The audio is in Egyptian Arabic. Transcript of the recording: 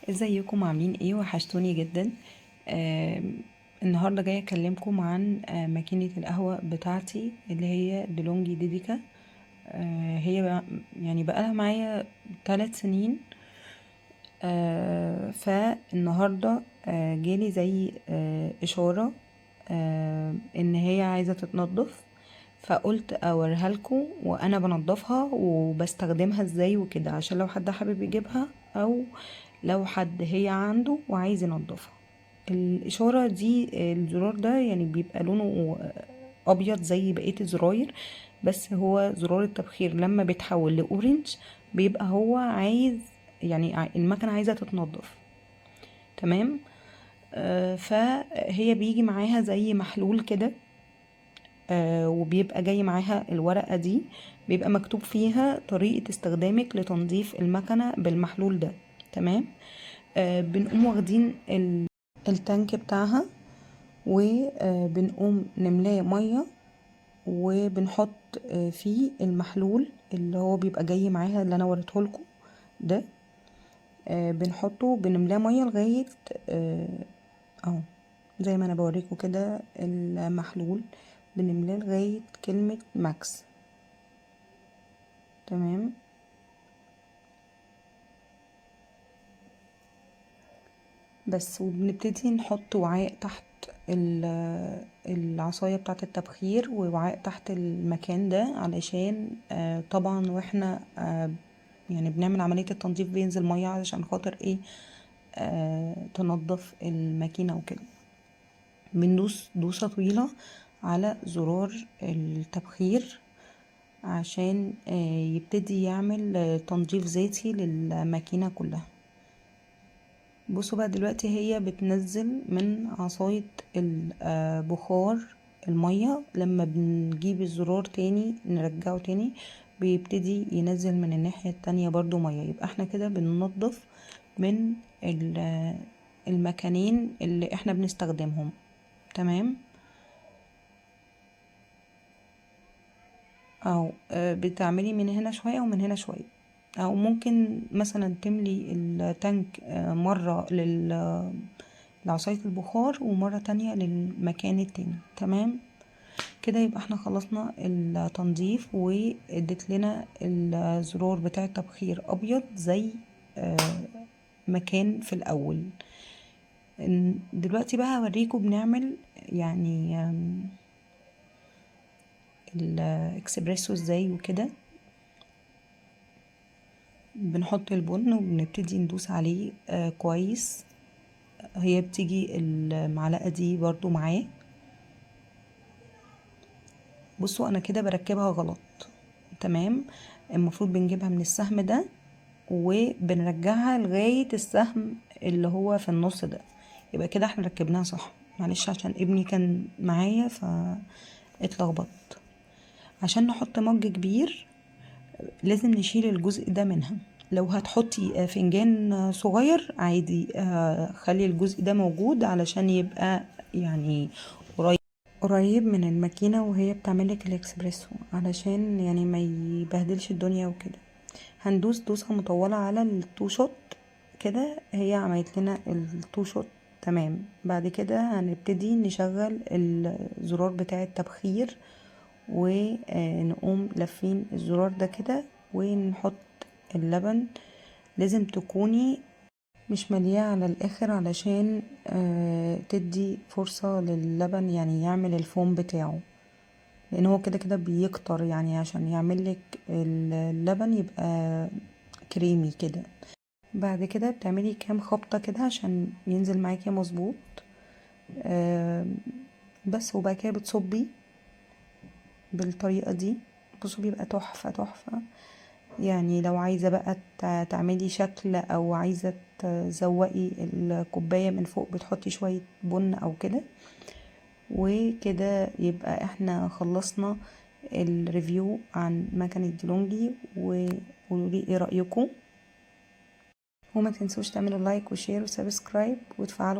ازيكم؟ عاملين ايه؟ وحشتوني جدا. النهارده جاية اكلمكم عن ماكينة القهوة بتاعتي اللي هي ديلونجي ديديكا. هي يعني بقالها معايا 3 سنين. فالنهارده جالي زي اشارة ان هي عايزه تتنضف، فقلت اوريها لكم وانا بنضفها وبستخدمها ازاي وكده، عشان لو حد حابب يجيبها او لو حد هي عنده وعايز ينضفها. الاشارة دي الزرار ده يعني بيبقى لونه ابيض زي بقية الزراير، بس هو زرار التبخير لما بيتحول ل orange بيبقى هو عايز، يعني المكنه عايزه تتنضف. تمام. فهي بيجي معاها زي محلول كده، وبيبقى جاي معاها الورقة دي بيبقى مكتوب فيها طريقة استخدامك لتنظيف المكنة بالمحلول ده. تمام. بنقوم واخدين التانك بتاعها وبنقوم نملاه مية، وبنحط فيه المحلول اللي هو بيبقى جاي معاها اللي انا وريته لكم ده. بنحطه بنملاه مية لغاية اهو زي ما انا بوريكم كده المحلول بنملاه لغاية كلمة max. تمام. بس وبنبتدي نحط وعاء تحت العصاية بتاعة التبخير ووعاء تحت المكان ده، علشان طبعا واحنا بنعمل عملية التنظيف بينزل مية علشان خاطر ايه، تنظف الماكينة وكده. بندوس دوسة طويلة على زرار التبخير عشان يبتدي يعمل تنظيف ذاتي للماكينة كلها. بصوا بقى دلوقتي هي بتنزل من عصاية البخار المية، لما بنجيب الزرار تاني نرجعه تاني بيبتدي ينزل من الناحية التانية برضو مية. يبقى احنا كده بننظف من المكانين اللي احنا بنستخدمهم. تمام. او بتعملي من هنا شوية ومن هنا شوية، او ممكن مثلا تملي التانك مرة لعصاية البخار ومرة تانية للمكان التاني. تمام كده. يبقى احنا خلصنا التنظيف، واديت لنا الزرار بتاع التبخير ابيض زي مكان في الاول. دلوقتي بقى هوريكم بنعمل الاكسبريسو ازاي وكده. بنحط البن وبنبتدي ندوس عليه كويس. هي بتيجي المعلقة دي برضو معاه. بصوا انا كده بركبها غلط. تمام. المفروض بنجيبها من السهم ده وبنرجعها لغاية السهم اللي هو في النص ده، يبقى كده احنا ركبناها صح. معلش عشان ابني كان معايا فاتلخبطت. عشان نحط مج كبير لازم نشيل الجزء ده منها. لو هتحطي فنجان صغير عادي، خلي الجزء ده موجود علشان يبقى قريب من الماكينة وهي بتعملك الاكسبريسو، علشان ما يبهدلش الدنيا وكده. هندوس دوسة مطولة على ال two shot كده، هي عملت لنا ال two shot. تمام. بعد كده هنبتدي نشغل الزرار بتاع التبخير ونقوم لافين الزرار ده كده ونحط اللبن. لازم تكوني مش ملياه على الاخر علشان تدي فرصة للبن يعمل الفوم بتاعه، لان هو كده كده بيكتر، عشان يعمل لك اللبن يبقى كريمي كده. بعد كده بتعملي كام خبطة كده عشان ينزل معاكي مظبوط. بس. وبعد كده بتصبي بالطريقة دي. بصوا بيبقى تحفة تحفة. لو عايزة بقى تعملي شكل او عايزة تزوقي الكوباية من فوق بتحطي شوية بن او كده. وكده يبقى احنا خلصنا ال review عن مكنة ديلونجي، وقولوا لي ايه رأيكم، وما تنسوش تعملوا like و share و subscribe وتفعلوا